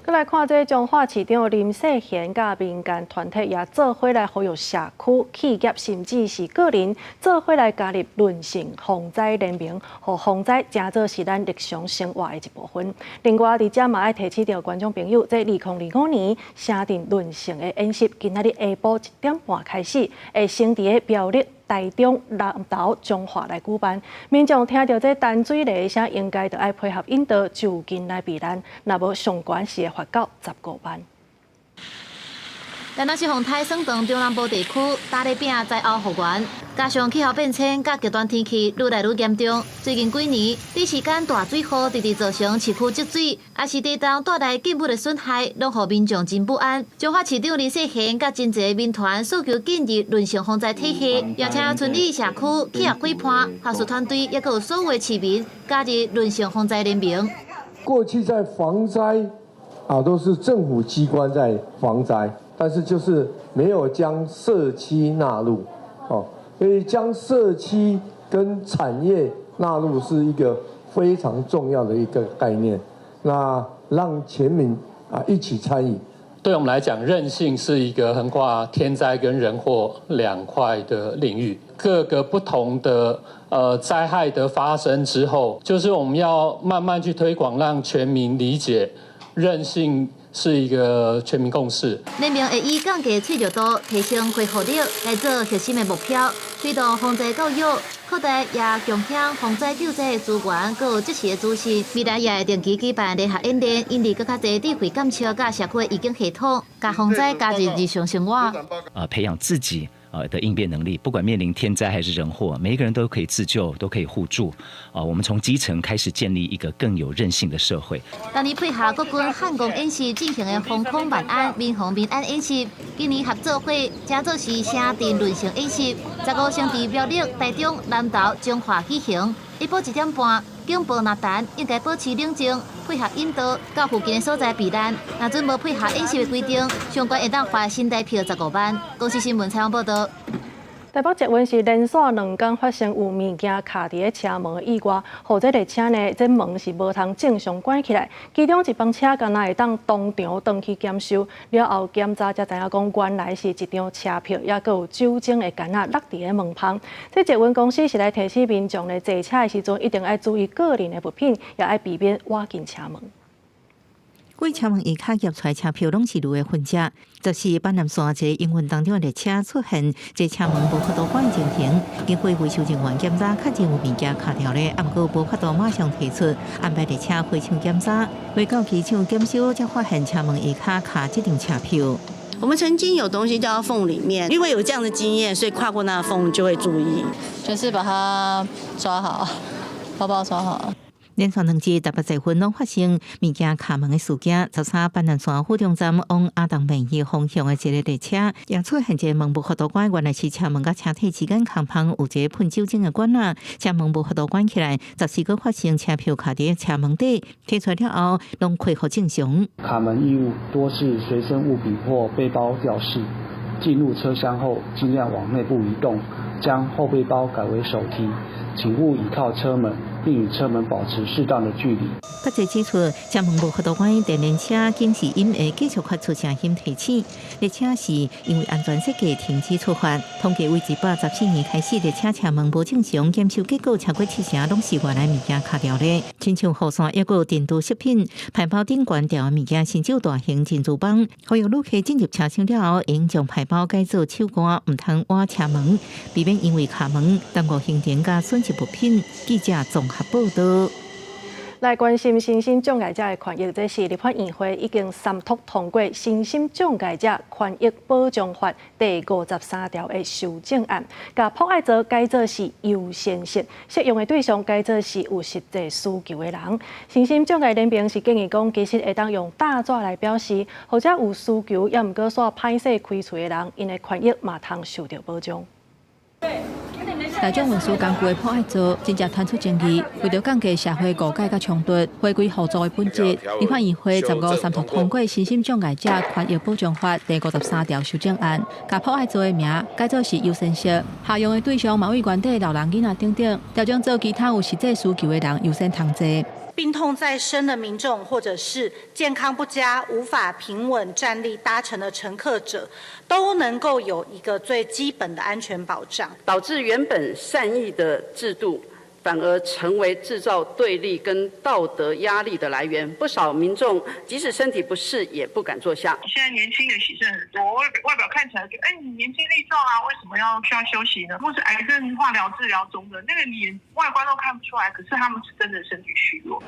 閣來看這彰化市長林世賢佮民間團體也做伙來呼籲社區、企業，甚至是個人做伙來加入倫性防災聯盟，予防災成做是咱日常生活的一部分。另外，佇遮嘛愛提醒著觀眾朋友，這2025年城鎮倫性的演習，今仔日下晡1點半開始，會先佇个苗栗、台中、南投、彰化來舉辦。民眾聽著這彈水雷聲，應該著愛配合引導就近來避難，若無上懸是會罰到15萬。台南市風颱算斷中南部地區，打咧拚災後復原，加上氣候變遷佮極端天氣愈來愈嚴重，最近幾年，短時間大水雨直直造成市區積水，抑是地動帶來建物的損害，攏予民眾真不安。彰化市長林世賢佮真濟民團訴求建立倫性防災體系，邀請村里社區、企業伙伴、學術團隊，抑閣有所有的市民加入倫性防災聯盟。過去在防災啊，都是政府機關在防災。但是就是沒有將社區納入，哦，所以將社區跟產業納入是一個非常重要的一個概念。那讓全民啊一起參與。對我們來講，韌性是一個橫跨天災跟人禍兩塊的領域，各個不同的災害的發生之後，就是我們要慢慢去推廣，讓全民理解韌性是一個全民共識。聯盟會以降低脆弱度、提升恢復力來做核心的目標，推動防災教育，擴大也共享防災救災的資源，閣有即時的資訊。未來也會定期舉辦聯合演練，引入閣較濟智慧監測佮社區的預警系統，共防災加入日常生活。啊，培養自己的應變能力，不管面臨天災還是人禍，每一個人都可以自救，都可以互助。啊，我們從基層開始建立一個更有韌性的社會。當年配合國軍漢光演習進行的防空萬安、民防民安演習，今年合做伙，成做是城鎮倫性演習。15先佇苗栗、台中、南投、彰化舉行。下晡1點半，警報若彈，應該保持冷靜，配合引導到附近的所在避難。若準無配合演習的規定，上懸會當罰新台票15萬。公視新聞採訪報導。台北捷運是連續兩工發生有物件卡佇咧車門的意外，予這列車呢，這門是無通正常關起來。其中一班車敢若會當當場轉去檢修，了後檢查才知影講，原來是一張車票，抑閣有酒精的罐仔落佇咧門縫。這捷運公司是來提醒民眾咧，坐車的時陣一定愛注意個人的物品，也愛避免倚近車門。規車門下跤夾出來車票攏是鹵的痕跡，就是板南線一個營運當中的列車出現這車門無法度關情形，經過維修人員檢查，確認有物件卡著咧，毋過無法度馬上提出安排列車回廠檢查，回到機廠檢修，才發現車門下跤卡這張車票。我們曾經有東西掉到縫裡面，因為有這樣的經驗，所以跨過那個縫就會注意，就是把它抓好，包包抓好。連續兩日台北捷運攏發生物件卡門的事件。13板南線府中站往阿東廟宇方向的一个列車，也出現一个門無法度關，原來是車門佮車體之間空縫有一個噴酒精的管仔，車門無法度關起來。14閣發生車票卡佇車門底，提出來了後，攏恢復正常。卡門異物多是隨身物品或背包吊飾，進入車廂後盡量往內部移動，將後背包改為手提，請勿倚靠車門，並與車門保持適當的距離。國際指出，車門無法度關電聯車警示音會繼續發出聲音提醒。列車是因為安全設計停止出發。統計為114年開始，列車車門無正常檢修結果超過七成攏是原來物件卡著咧。親像雨傘抑閣有電鍍飾品、牌包頂懸吊的物件，甚至大型珍珠舫。呼籲旅客進入車廂了後，應將牌包改做手掛，毋通倚車門，避免因為卡門耽誤行程佮損失物品。記者綜合報導。來關心身心障礙者的權益，這是立法院會已經三讀通過《身心障礙者權益保障法》第53條的修正案，共朴愛座改做是優先式，適用的對象改做是有實際需求的人。身心障礙聯盟是建議講，其實會當用大紙來表示，或者有需求抑毋過煞歹勢開喙的人，𪜶的權益嘛通受著保障。對，你們現大眾運輸工具的破愛座真正傳出爭議，為著降低社會誤解佮衝突，回歸互助的本質，立法院會15三讀通過身心障礙者權益保障法第53條修正案，共破愛座的名改做是優先席，適用的對象嘛為原底老人囡仔等等，調整做其他有實際需求的人優先通坐。病痛在身的民眾，或者是健康不佳、無法平穩站立搭乘的乘客者，都能夠有一個最基本的安全保障。導致原本善意的制度，反而成為製造對立跟道德壓力的來源。不少民眾即使身體不適，也不敢坐下。現在年輕的洗腎很多，外表看起來就，哎，你年輕力壯啊，為什麼要需要休息呢？或是癌症化療治療中的那個，你外觀都看不出來，可是他們是真的身體虛弱。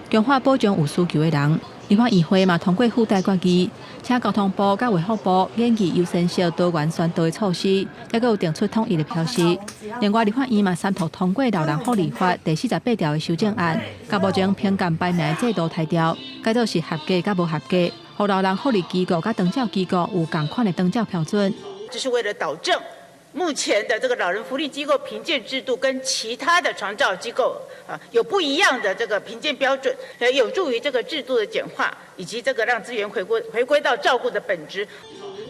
強化保障有需求的人，立法院會嘛通過附帶決議，請交通部佮衛福部研議優先席多元宣導的措施，猶閣有定出統一的標識。另外，立法院嘛三讀通過老人福利法第48條的修正案，共目前評鑑排名的制度刣掉，改做是合格佮無合格，予老人福利機構佮長照機構有仝款的長照標準。這是為了導正目前的這個老人福利機構評鑑制度跟其他的長照機構啊有不一樣的這個評鑑標準，有助於這個制度的簡化，以及這個讓資源回歸到照顧的本質。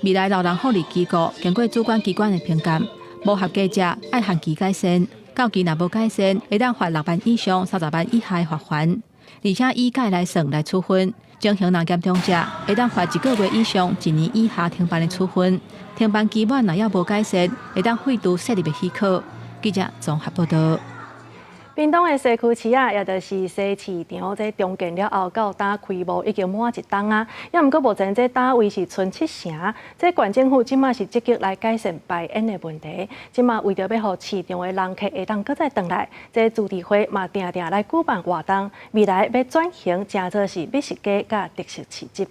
未來老人福利機構經過主管機關的評鑑，無合格者愛限期改善，到期若無改善，會當罰6萬以上30萬以下的罰鍰，而且以改來算來處分。情形若嚴重者，會當罰一個月以上一年以下停辦的處分。停辦期滿若猶無改善，會當廢除設立的許可。記者綜合報導。屏東的西區市仔，也就是西市場，這重建了後到今開幕已經滿一冬啊。猶毋過目前這單位是賰七成，這縣政府這馬是積極來改善排煙的問題。這馬為著欲予市場的人客會當閣再轉來，這自治會嘛定定來舉辦活動，未來欲轉型成做是美食街佮特色市集。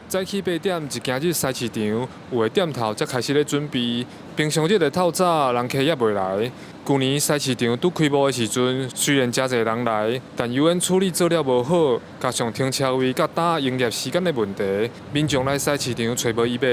早起8點一行入西市場，有的店頭才開始咧準備。平常日的透早，人客猶袂來。舊年西市場拄開幕的時陣，雖然誠濟人來，但油煙處理做了無好，加上停車位佮擔營業時間的問題，民眾來西市場揣無伊買，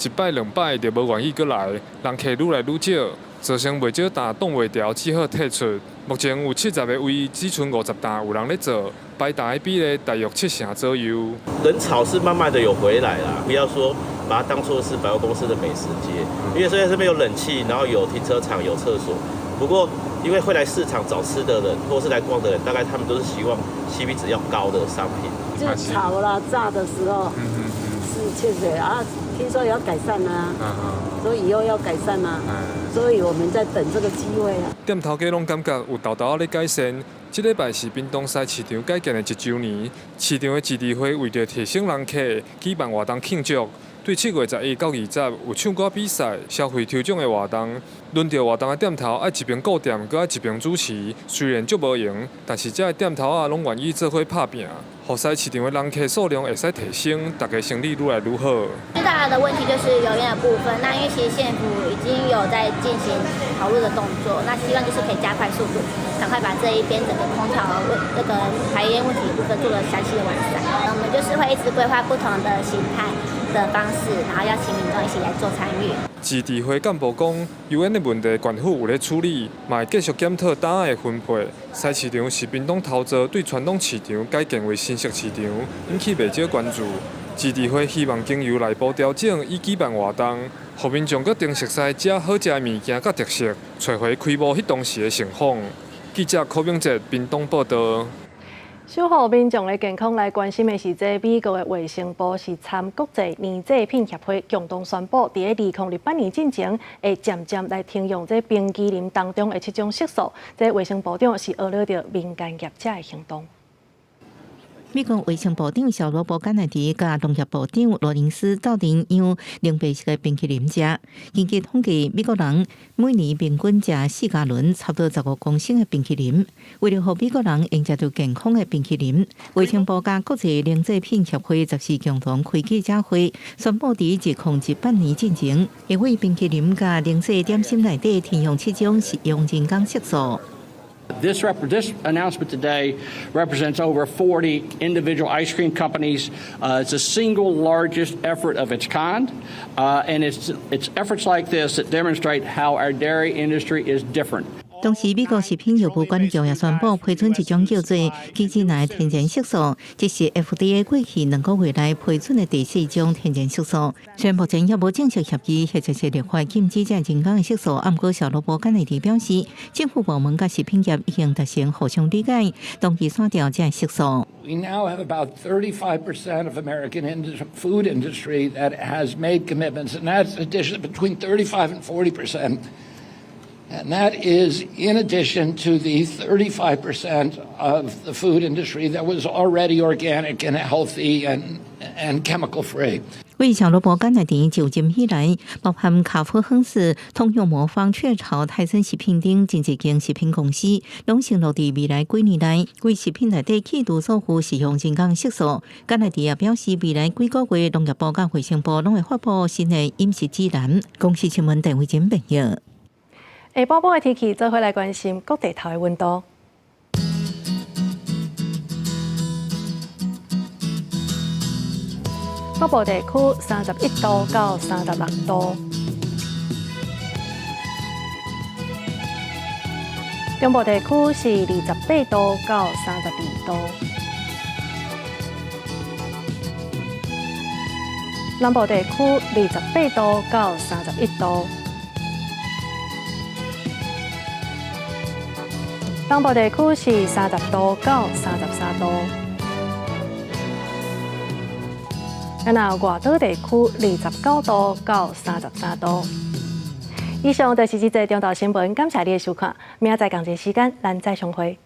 一擺兩擺就無願意閣來，人客愈來愈少，造成袂少擔擋袂牢，只好退出。目前有70個位，只賰50擔有人咧做，排擔的比例大約7成左右。人潮是慢慢的有回來啦，不要說把它當作是百貨公司的美食街，因為雖然這邊有冷氣，然後有停車場、有廁所，不過因為會來市場找吃的人，或是來逛的人，大概他們都是希望 CP 值要高的商品。就炒啦、炸的時候，是確實啊，聽說要改善啊，所以以後要改善啊，所以我們在等這個機會啊。店頭家攏感覺有沓沓仔咧改善。這禮拜是屏東西市場改建的一週年，市場的自治會為著提升人客，舉辦活動慶祝。對7月11到20有唱歌比賽、消費抽獎的活動。輪著活動的店頭愛一邊顧店，閣愛一邊主持。雖然足無閒，但是遮的店頭仔攏願意做伙拍拚，予西市場的人客數量會使提升，大家生意愈來愈好。最大的問題就是油煙的部分，那因為其實縣府已經有在進行討論的動作，那希望就是可以加快速度，趕快把這一邊整個空調問這個排煙問題部分做個詳細的完善。我們就是會一直規劃不同的形態的方式，然後邀請民眾一起來做參與。自治會幹部講，油煙的問題，縣府有咧處理，嘛會繼續檢討擔仔的分配。西市場是屏東頭座對傳統市場改建為新式市場，引起袂少關注。自治會希望經由內部調整以舉辦活動，予民眾閣重熟悉遮好食的物件佮特色，揣回開幕彼當時的盛況。記者柯明哲屏東報導。守護民眾的健康來關心的是，這美國的衛生部是參國際奶製品協會共同宣布，佇2018年進前會漸漸來停用這冰淇淋當中的七種色素。這衛生部長是呵咾著民間業者的行動。美國衛生部長小羅伯甘迺迪佮農業部長羅林斯鬥陣讓奶白色的冰淇淋食。根據統計，美國人每年平均食4加侖，差不多15公升的冰淇淋。為了予美國人會食著健康的冰淇淋，衛生部佮國際奶製品協會14共同開記者會，宣布佇2018年進前，會為冰淇淋佮奶製點心內底添用七種食用人工色素。This announcement today represents over 40 individual ice cream companies. It's the single largest effort of its kind, and it's efforts like this that demonstrate how our dairy industry is different. 同時，美國食品藥物管理局也宣布批准一種叫做基質奶天然色素，這是 FDA 過去2個月內批准的第四種天然色素。雖然目前猶無正式協議或者是立法禁止這人工的色素，毋過小蘿蔔甘迺迪表示，政府部門佮食品業已經達成互相理解，同意刪掉這色素。 We now have about 35% of American food industry that has made commitments, and that's addition between 35 and 40%. And that is in addition to the 35% of the food industry that was already organic and healthy and chemical free. 為小蘿蔔甘迺迪就任以來，包含卡夫亨氏、通用魔方、雀巢、泰森食品等真濟間食品公司，攏承諾佇未來幾年內，規食品內底去除所有使用人工色素。甘迺迪也表示，未來幾個月，農業部佮衛生部攏會發布新的飲食指南。公視新聞鄧慧珍報導。下晡晡的天氣，做伙來關心各地頭的溫度。北部地區31度到36度，中部地區是28度到32度，南部地區28度到31度。東部地區是30度到33度，啊，若外島地區29度到33度。以上就是這節中晝新聞，感謝你的收看，明仔載仝一時間，咱再相會。